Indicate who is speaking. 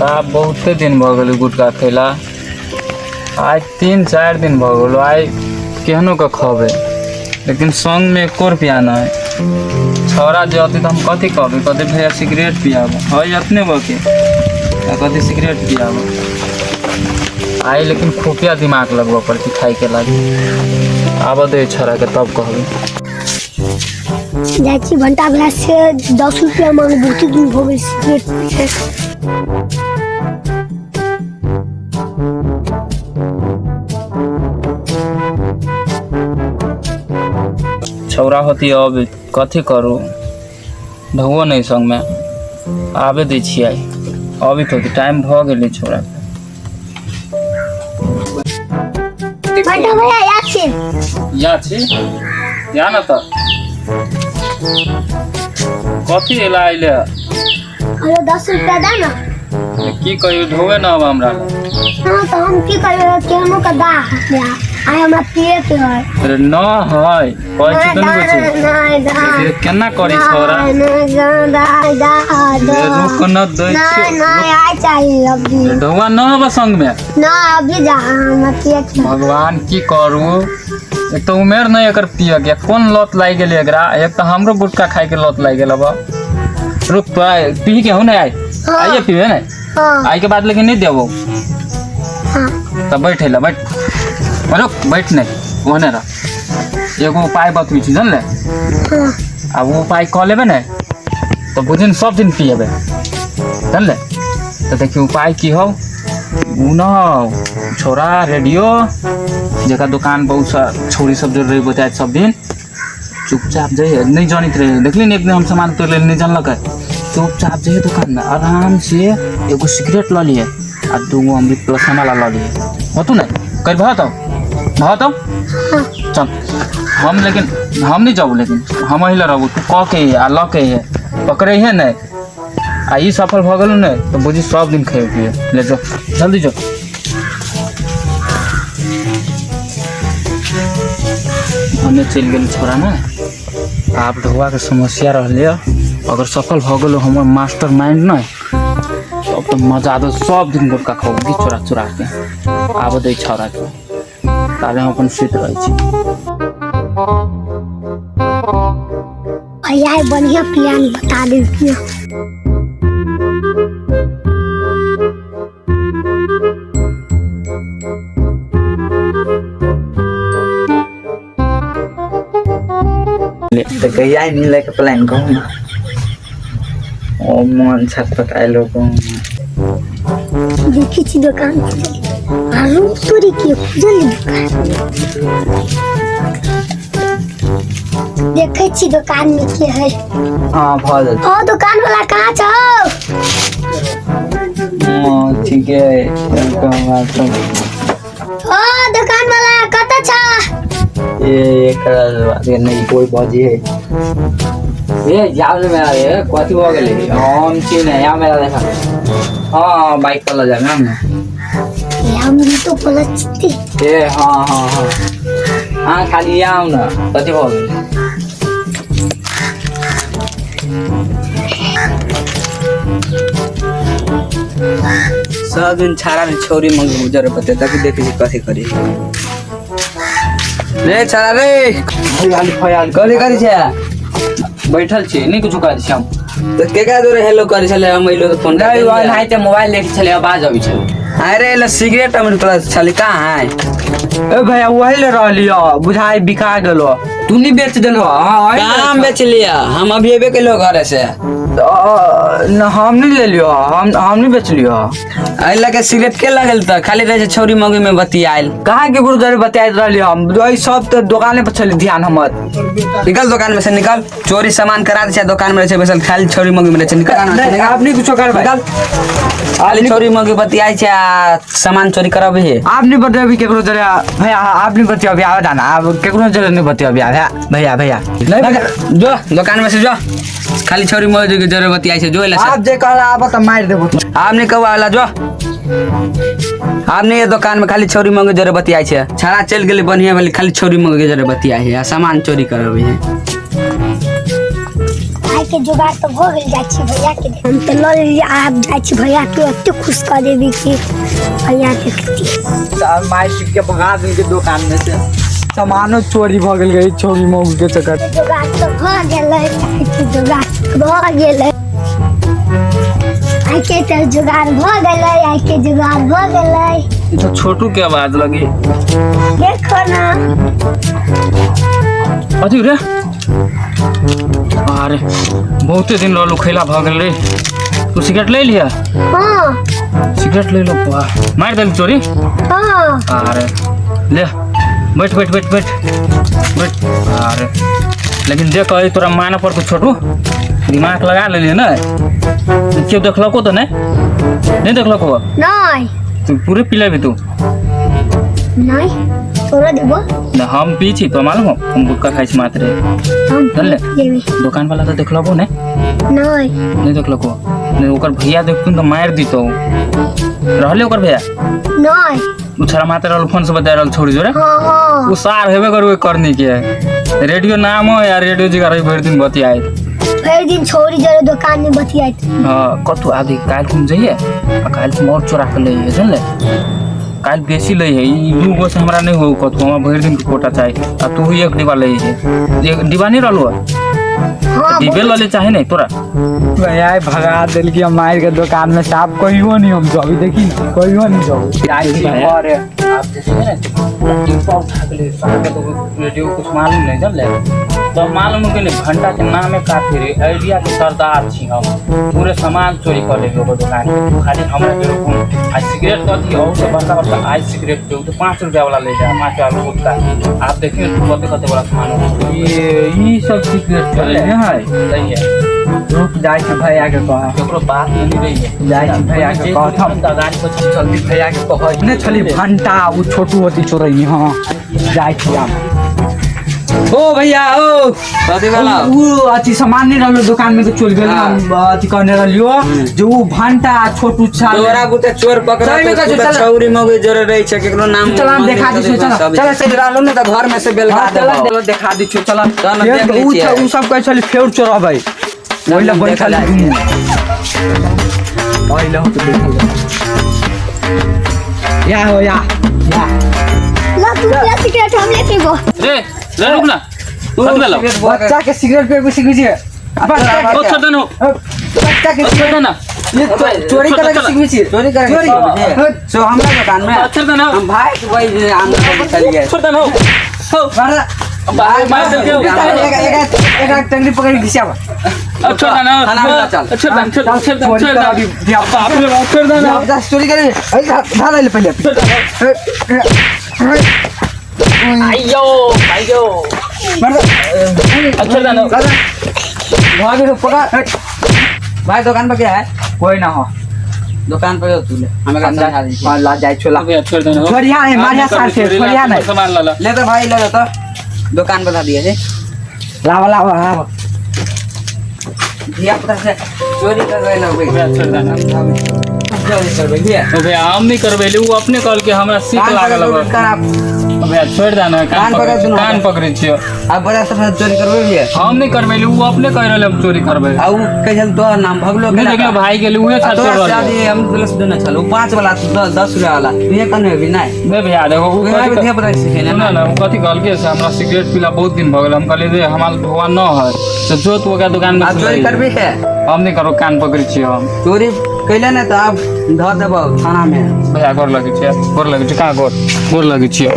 Speaker 1: आब बहुते दिन भऽ गेलै गुटखा खैला। आइ 3-4 दिन भऽ गेल। आइ केहनो के खबै, लेकिन संगमे एको रुपैआ नहि। छौड़ा जे अतै तऽ हम कथी कहबै? कहतै भैया सिगरेट पियाबऽ है अपने बके आ कथी सिगरेट पियाबऽ। आइ लेकिन खुफिया दिमाग लगबऽ पड़तै खाइके लागी। आबऽ दे छौड़ाके तब कहबै।
Speaker 2: जाइ छी भंटा भैया से 10 रुपया मांग, बहुत दिन भऽ गेल सिगरेट पीके।
Speaker 1: छौड़ा होती अब कथी करू, ढौओ नहि संगमे। आबे दै छियै, अबैत होती, टाइम भऽ गेलै छौड़ाके।
Speaker 2: भंटा भैया याद छी?
Speaker 1: या छी या न तऽ कथी एला अइले?
Speaker 2: हेलो, 10 रुपया दा ना।
Speaker 1: की कहियो, ढोवे न अब हमरा लग।
Speaker 2: हाँ तो हम की करबै? केहनो के दा हमरा, आइ हमरा पिए के है।
Speaker 1: अरे न है, कहै छी तऽ नहि बुझै।
Speaker 2: नहीं दा।
Speaker 1: से केना करी छौड़ा?
Speaker 2: नहीं दा दा दा।
Speaker 1: रे रुक न दै
Speaker 2: नहीं।
Speaker 1: छी।
Speaker 2: नहीं, आइ चाहिए अभी।
Speaker 1: ढौआ न हब संग में।
Speaker 2: ना, अभी जा, हमरा पिए के है।
Speaker 1: भगवान, की करू? एक तऽ उमेर नहि एकर पियऽ के, कोन लत लागि गेलै एकरा? एक तऽ हमरो गुटखा खाय के लत लागि गेल। अब रुक तो, आइ पी के हो ने आइ।
Speaker 2: हाँ।
Speaker 1: आइए पीबे ने।
Speaker 2: हाँ।
Speaker 1: आइ के बाद लेकिन नहीं देबो।
Speaker 2: हाँ।
Speaker 1: तब बैठ ला, बैठ, रुक, बैठ नहीं, ओहने रह। एगो उपाय बतबै छी, जानले?
Speaker 2: हाँ।
Speaker 1: आ वो उपाय कऽ लेबै ने तऽ बुझी ने सब दिन पियेबै, जानले? तऽ देखियौ उपाय की हौ। उ न हौ छौड़ा रेडियो जकर दोकान बहुत सा छौड़ी सब जोड़ रही बतायत सब दिन। चुपचाप जइहे, नहीं जानैत रहे। देखली ने एक दिन हम सामान तोड़ि लेल, नहीं जानलकै। चुपचाप जइहे दोकानमे, आराम से एगो सिगरेट लऽ लिए आ दूगो अमृत प्लस वाला लऽ लिए। होतू ने कर भऽ तो भऽ तो चल। हम लेकिन हम नहीं जाबू, लेकिन हम अही लए रहबू। तू कऽ के आ लऽ के अइहे, पकड़े नहि। आ ई सफल भऽ गेलौ ने तऽ बुझी सब दिन खेबै पियै। ले जो, जल्दी जो। हमे चलि गेल छोड़ा ने। आब ढौआके समस्या रहलै। अगर सफल भऽ गेलो हमर मास्टर माइंड ने, तब तऽ मजा आबे, सब दिन गुटखा खाऊ चोरा चोरा के। आब दै छौड़ा के, ताले हम अपन सुति रहै छी।
Speaker 2: भैया बढ़िया प्लान बता देलखिन।
Speaker 3: तऽ कहिया मिलैके प्लान कहू ने? ओ मन छटपटाइलो कहू ने।
Speaker 2: देखी छी दुकान आ रूप तोरी के खुजल दुकान। देखै छी दुकान में के है।
Speaker 3: हाँ, भऽ जेतै।
Speaker 2: ओ दुकान वाला, कहाँ छौ?
Speaker 3: हाँ, ठीके है, बात।
Speaker 2: ओ दुकान वाला, कतऽ छ?
Speaker 3: ए एकरा बात नहीं कोई बजे है। ए जाओ ने मेरा रे, कथी भऽ गेलै? हम छी ने या मेरा देखा। हाँ, बाइक पर लऽ जाब ने।
Speaker 2: हम तो प्लस छी।
Speaker 3: ए हाँ हाँ हाँ हाँ, खाली आउ ने, कथी भऽ गेलै?
Speaker 4: सब दिन छाड़ा ने छौरी मंग गुजर पते तक देखे छी कथी करी रे छाड़ा रे।
Speaker 3: फयाल फयाल।
Speaker 4: कथी करी छै?
Speaker 3: बैठल छी, नहि कुछो करै छी हम।
Speaker 4: तऽ केकरा जोरे हेलो करी छले? हम अइलो तऽ फोन।
Speaker 3: नहि, ओनाहिते मोबाइल देखै छलै, आवाज अबै छलै।
Speaker 4: अरे एले सिगरेट अमृत प्लस छली कहाँ है?
Speaker 5: ए भैया, वही ले रहली हो, बुझाइ बिका गेलो।
Speaker 3: तू नहीं बेच देलहो? हाँ।
Speaker 4: कहाँ बेच लिया? हम अभी एबे केलो घरे से।
Speaker 5: न, हम नहीं ले लियो, हम नहीं बेच लियो।
Speaker 4: एहि लगे सिगरेट के लगल तऽ खाली रहे छै छौरी मौगी में बतियाइल।
Speaker 5: कहाँ के गुरुद्वारे बताइत रहली हम? वही सब तऽ दुकाने पर छली ध्यान हमर।
Speaker 4: निकल दुकान में से, निकल। चोरी सामान करा दै छै, दुकान में रहै छै बैसल, खाली छौरी मौगी में रहै छै। निकल दुकान में से,
Speaker 5: नहीं,
Speaker 4: निकल।
Speaker 5: आप नहीं कुछो करबै।
Speaker 4: निकल, खाली छौरी मौगी बतियाइ छै आ सामान चोरी करबही।
Speaker 5: आप नहीं बतियाबी केकरो जरे भैया, आप नहीं बतियाबी। आवे दाना, आप केकरो जरे नहीं बतियाबी भैया, भैया, भैया नहीं।
Speaker 4: जो दुकान में से जो, खाली छौरी मौगी के जरे बतियाइ छै, जो एला से।
Speaker 5: आप जे कहला आब तऽ मारि देबो।
Speaker 4: आब नहीं कहू आला, जो आब नहीं। दुकान में खाली छौरी मौगी जरे बतियाइ छै। छाड़ा चलि गेलै, बढ़िया भेलै। खाली छौरी मौगी जरे बतियाइ है आ सामान चोरी करबही है।
Speaker 2: आइ के जोगाड़ तऽ भऽ गेल। जाइ छी भैया के, हम तऽ लऽ लेलियै। आब जाइ छी भैया के, एते खुश कऽ देबी कि भैया देखती।
Speaker 5: सार मार पीट के भगा देलकै दोकान में से, सामानो चोरी भऽ गेल गई छौरी मौगी के चक्कर।
Speaker 2: जोगाड़ तऽ भऽ गेलै। आइ के जोगाड़ भऽ गेलै। आइ के तऽ जोगाड़ भऽ गेलै। आइ के जोगाड़ भऽ गेलै।
Speaker 1: ई तो छोटू के आवाज लगी।
Speaker 2: देखो ना।
Speaker 1: अथी रे, अरे बहुते दिन रहलू, खैला भऽ गेल रे। तू सिगरेट ले लिया?
Speaker 2: हाँ।
Speaker 1: सिगरेट ले लो। वाह, मारि देल चोरी।
Speaker 2: हाँ।
Speaker 1: अरे ले, बैठ बैठ बैठ बैठ बैठ। अरे लेकिन देख, अरे तोरा माने पर तो छोटू दिमाग लगा लेलियै ने। केओ देखलको तऽ नहि? नहि देखलको?
Speaker 2: नहीं।
Speaker 1: तू पूरे पी लेबी तू?
Speaker 2: नहीं, तोरा देबो।
Speaker 1: ना, हम पी छी तो मालूम हो, हम गुटखा खाइ छी मात्र।
Speaker 2: हम
Speaker 1: जानले?
Speaker 2: लेबे।
Speaker 1: दोकान वाला तऽ देखलको नहि?
Speaker 2: नहीं।
Speaker 1: नहि देखलको? नहि, ओकर भैया देखतुन तऽ मारि दितौ। रहले ओकर भैया?
Speaker 2: नहीं।
Speaker 1: उ छड़ा मात्र रहल, फोन से बता रहल छोड़ी जोरे।
Speaker 2: हाँ हाँ।
Speaker 1: उ सार हेबे करबे करनी के रेडियो नाम हो यार, रेडियो जगह रही भरि दिन बतियाए।
Speaker 2: भरि दिन छोरी जरे दुकान में बतियाइत।
Speaker 1: हाँ, कतौ आदि काल्हि हम जइए आ काल्हि हम और चोरा के लइए, जानले? काल्हि बेसी लै है। ई दू गो से हमरा नहि हो कतौ, हमरा भरि दिन के कोटा चाही। आ तू एक डिब्बा लै है, एक डिब्बा नहीं रहलो?
Speaker 2: हाँ।
Speaker 1: डिब्बे लऽ ले चाहे नहीं तोरा।
Speaker 5: भैया भगा देलकै हम मार के दोकान में से, आब कहियो नहीं हम जाबी, देखी ना, कहियो नहीं जाबी।
Speaker 4: जाइ छी घरे।
Speaker 1: आप जैसे है ना, पूरा डिब्बा उठा के ले सार के, तो रेडियो कुछ मालूम नहीं, जानले? तो मालूम के नहीं, घंटा के नामे काफी रे। आइडिया के सरदार छी हम, पूरे सामान चोरी कर लेबे ओकर दुकान के। खाली हमरा के रोकू। आ सिगरेट कथी और से बड़का बड़का आई सिगरेट के, उ तो 5 रुपया वाला ले जा, 5 रुपया गुटका। आप देखिए कते कते वाला सामान हो।
Speaker 5: ये ई सब सिगरेट चले है?
Speaker 1: सही है।
Speaker 5: रुक, जाइ छी भैया के कह।
Speaker 1: केकरो बात नहीं रही है।
Speaker 5: जाइ छी भैया के कहथम।
Speaker 1: गाड़ी पर
Speaker 5: जल्दी भैया के कहै ने छली घंटा उ छोटू होती चोरैनी। हाँ, जाइ छी आब। ओ भैया ओ।
Speaker 4: कथी वाला?
Speaker 5: उ अथी सामान नहीं रहलो दुकान में तो चोरी गेल।
Speaker 4: हाँ।
Speaker 5: अथी कहने रहलियो जे उ घंटा छोटू छाल।
Speaker 4: तोरा बुते चोर पकड़ा।
Speaker 5: सही में कहै छी, चल।
Speaker 4: छौरी मौगी जोरे रहै छै, केकरो नाम
Speaker 5: चल, हम देखा दै छियौ, चल,
Speaker 4: चल चल रहलो ने तऽ घर में से बेलगा
Speaker 5: हाँ, चल
Speaker 4: देबौ।
Speaker 5: चल, देखा दै छियौ, चल।
Speaker 4: चल,
Speaker 5: फेर
Speaker 4: देख लै
Speaker 5: उ
Speaker 4: छियै।
Speaker 5: उ सब कहै छली फेर चोरबै, ओहि लए बैठल
Speaker 4: देखल जाइ
Speaker 5: दुनू। ओहि लए हो तऽ देखल जाइ। या हो या या।
Speaker 2: ला तू पिया सिगरेट, हम ले पीबो।
Speaker 1: रे रे, रुक ना, कथी भेलौ?
Speaker 5: बच्चा के सिगरेट पे सिखै छियै? बच्चा
Speaker 1: ओ छोड़ देना।
Speaker 5: बच्चा के
Speaker 1: छोड़ देना।
Speaker 5: ये चोरी करे के सिखबै छियै?
Speaker 4: चोरी करे के
Speaker 5: चोरी।
Speaker 4: सिखबै छियै? सो हमरा दुकान में
Speaker 1: छोड़ देना।
Speaker 4: हम भाई के वही आम चलिए।
Speaker 1: छोड़ देना हो।
Speaker 5: मारा।
Speaker 1: बाहर मार देलकै।
Speaker 5: एक एक एक टंगरी पकड़ के घिसावा।
Speaker 1: अब छोड़ देना।
Speaker 4: थाना में चल।
Speaker 1: छोड़ देना, छोड़ छोड़
Speaker 5: चोरी
Speaker 1: छोड़
Speaker 5: कर अभी
Speaker 1: देना। बाप रे बाप, छोड़ देना।
Speaker 5: धिया चोरी करे, अरे धार ले पहले।
Speaker 1: आइयो आइयो।
Speaker 5: मार।
Speaker 1: अब छोड़ देना।
Speaker 5: भागे पकड़।
Speaker 4: भाई, दुकान पर क्या है?
Speaker 5: कोई ना हो।
Speaker 4: दुकान पर तू ले, हमें का समझा दी।
Speaker 5: हाँ, ला जाए छोला।
Speaker 1: भैया, छोड़ देना।
Speaker 5: छोड़िया नहीं, मारिया सार से छोड़िया नहीं।
Speaker 1: सामान ला ला।
Speaker 4: ले तो भाई, ले तो दुकान बता दिए थे।
Speaker 5: लावा लावा लावा।
Speaker 4: धिया पुता से चोरी कर रहे लोग।
Speaker 1: भैया, छोड़ देना।
Speaker 4: चोरी करबै भैया?
Speaker 1: ओ भैया, हम नहीं करबै, उ अपने कहल के हमरा सीख लागल अब। भैया, छोड़ देना। कान
Speaker 4: कान
Speaker 1: पकड़ै
Speaker 4: पकड़ दुनू।
Speaker 1: कान पकड़ै छियो।
Speaker 4: अब बड़ा सब चोरी करबै भैया?
Speaker 1: हम नहीं करबै, उ अपने कह रहल हम चोरी करबै।
Speaker 4: आ उ कहै छल तोहर नाम भगलो।
Speaker 1: नहीं देखियो, भाई गेल उहे छा
Speaker 4: तोरा
Speaker 1: चोर।
Speaker 4: से आदि हम दस देने छल, उ 5 वाला 10 रुपया वाला ये कने भी नहीं।
Speaker 1: नहीं भैया, देखो उ
Speaker 4: उहे
Speaker 1: कथी
Speaker 4: धिया पुता के सिखेने।
Speaker 1: सुन ना, उ कथी कहलकै से हमरा सिगरेट पीला बहुत दिन भऽ गेल। हम कहलियै जे हमार धोआ न है से जो तू ओकरा दुकान में
Speaker 4: अब
Speaker 1: से
Speaker 4: चोरी
Speaker 1: लइहे।
Speaker 4: करबी है?
Speaker 1: हम नहीं करो, कान पकड़ै छियै हम।
Speaker 4: चोरी कैले ने तऽ आब धऽ देबौ थाना में।
Speaker 1: भैया, गोर लगै छियै, गोर लगै छियै। कहाँ गोर गोर लगै छियै?